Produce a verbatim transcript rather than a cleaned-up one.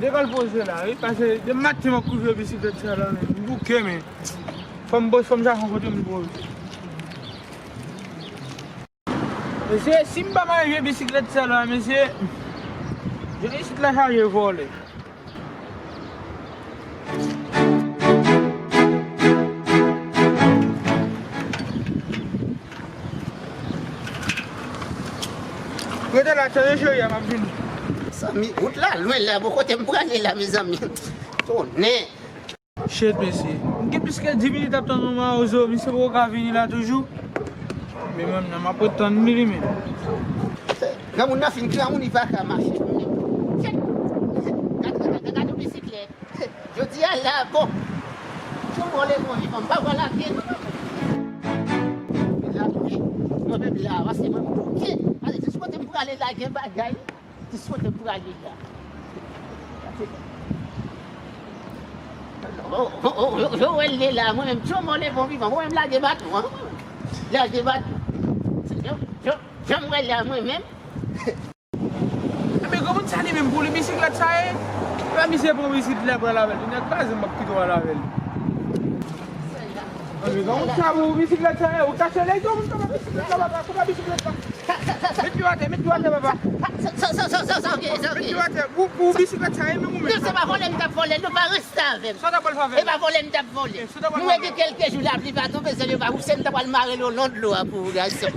Lekòl poze la, wi, paske depi maten m ap kouri vye bisiklèt sa la, men m bouke, men. Fò m poze, fò m chache yon kote m poze. Mesye, si m pa mare vye bisiklèt sa la, mesye, jan isit la chaje vòlè. Rete la, chanje cheri a, m ap vini. Zanmi, wout la lwen la, bon, kote m prale la, mezanmi? Tonnè! Shit, mesye. M gen plis ke dis minit ap tann yon mawozo, misye poko ka vini la toujou. Men menm nan, m ap ret tann li, li menm. Granmoun nan fin granmoun, li pa ka mache. Shit! Gade, gade, gade, gade yon bisiklèt. Jodi a la, bon. Jan mwen leve vivan, m pa pral lage non. Mwen menm la, paske mwen bouke. Ale, jis kote m prale la, gen bagay. Jis kote m prale la. Oh, oh, oh, oh, oh, wè l ye la, mwen menm, jan mwen leve vivan, mwen menm lage baton an. Lage baton. Jan, jan, jan mwen la, mwen menm. Ebyen, granmoun sa li menm pou li bisiklèt sa ye? Epa misye pran bisiklèt la pral avè l. Li nan kraze m ap kite w al avè l. Ebyen, granmoun sa pou bisiklèt sa ye? Ou kache lè yo moun kaba bisiklèt la, papa, kaba bisiklèt la. Met pye w atè, met pye w atè, papa. Met pye w atè. Pou, pou bisiklèt sa ye menm ou menm? Non, se pa vòlè m t ap vòlè, nou pa reste avè m. Sa w ta pral fè avè l? E pa vòlè m t ap vòlè. E sa w ta pral fè avè l? Nou wete kèlke jou lapli pa tonbe, se yo pa wouse m ta pral mare l o lon dlo a pou gason.